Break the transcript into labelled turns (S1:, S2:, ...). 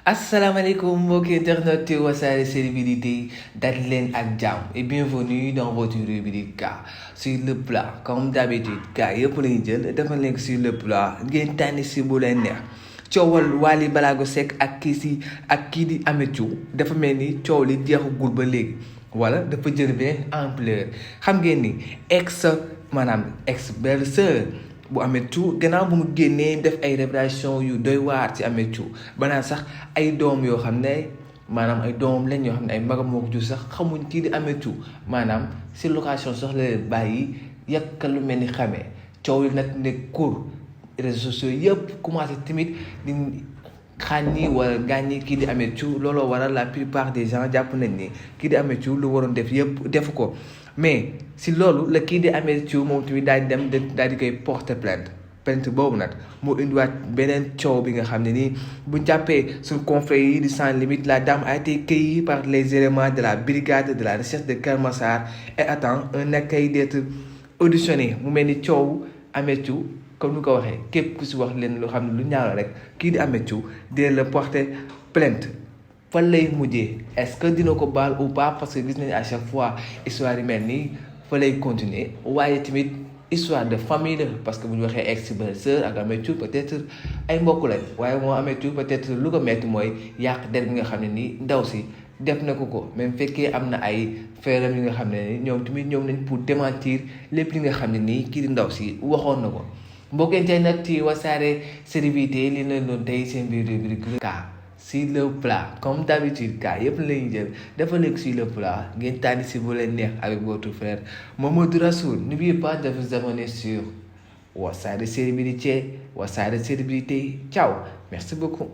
S1: Asalaamaaleykum mbokki internet Wassare célébrités dal leen ak jàmm et bienvenue dans votre rubrique sur le plat comme d'habitude gars yëpp lañu jël dafa nekk sur le plat ngeen tànn si bu leen neex coowal Wally Ballago Seck ak kii di Ameth dafa mel ni coow li jeexagul ba léegi wala dafa jël benn ampleur xam ngeen ni maanaam ex belle sœur bu Ameth gannaaw bu mu génnee def ay révélation yu doy waar ci Ameth banaan sax ay doom yoo xam ne maanaam ay doom lañ yoo xam ne ay magam moo ko jur sax xamuñ kii di Ameth maanaam si location sax la leen bàyyi yàkkal lu mel ni xamee coow li nag ne kur réseaux sociaux yëpp commencé tamit di xàññi wala gàññi kii di Ameth looloo waral la plupart des gens jàpp nañ ni kii di Ameth lu waroon def yëpp defu ko mais si loolu la kii di Ameth moom tamit daal di dem daal di koy porter plainte boobu nag moo indiwaat beneen coow bi nga xam ne nii bu jàppee suñu confrère yi di sans limite la dame a été cueillie par les éléments de la brigade de la recherche de Keur Massar et attend un accueil d'être auditionné mu mel ni coow Ameth comme ni ko waxee képp ku si wax leen lu xam ne lu ñaaw rek kii di Ameth dina la porter plainte fan lay mujjee est-ce que dina ko baal ou pas parce que gis nañu à chaque fois histoire yi mel nii fa lay continuer waaye tamit histoire de famille la parce que bu ñu waxee ex belle-sœur ak Ameth peut-être ay mbokk lañ waaye moo Ameth peut-être lu ko metti mooy yàq der bi nga xam ne nii ndaw si def na ko même fekkee am na ay feeram yi nga xam ne ni ñoom tamit ñoom nañ pour démentir lépp li nga xam ne nii kii di ndaw si waxoon na ko mbokkente nag ci Wassare célébrités li leen doon tey seen biir rubrique cas sur le plat comme d'habitude cas yëpp lañuy jël dafa nekk sur le plat ngeen tànn si bu leen neex avec votre frère Mamadou Rassoul. N'oubliez pas de vous abonner sur Wassare célébrités ciao merci beaucoup.